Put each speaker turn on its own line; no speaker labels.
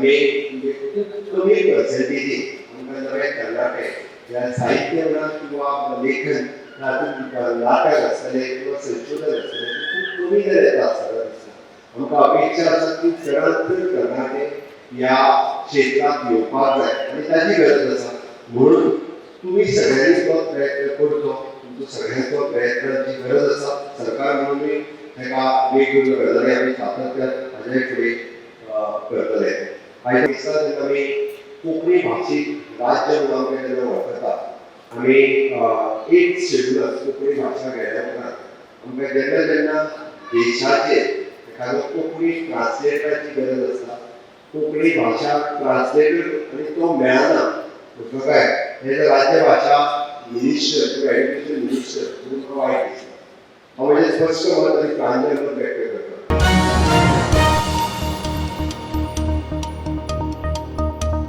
आमी म्हणजे खूब कमी पर्संटेजीन आमकां नवे तरणाटे ह्या साहित्य म्हणा किंवा लेखन हातूंत नाटक आसतलें किंवा संशोधन आसतलें, खूब कमी जर येता आसतना दिसता. आमकां अपेक्षा आसा की चडांत चड तरणाटे ह्या क्षेत्रांत येवपाक जाय आनी ताची गरज आसा. म्हणून तुमी सगळ्यांनी तो प्रयत्न करचो. तुमचो सगळ्यांचो प्रयत्नाची गरज आसा. सरकार म्हणूनय ताका वेगवेगळ्यो गजाली आमी सातत्यान हाजे फुडें करतले. आयज दिसता तेन्ना आमी कोंकणी भाशीक राज्य म्हणून आमकां जेन्ना वळखता, आमी एट शेड्युलात कोंकणी भाशा गेल्या उपरांत आमकां जेन्ना जेन्ना देशाचेर एखादो कोंकणी ट्रान्सलेटराची गरज आसता, कोंकणी भाशा ट्रान्सलेटर आनी तो मेळना म्हटलो काय एज अ राज्यभाशा मिनिस्टर किंवा एज्युकेशन मिनिस्टर म्हणून म्हाका वायट दिसता. हांव म्हजें स्पश्ट मत आनी प्रांजळ मत व्यक्त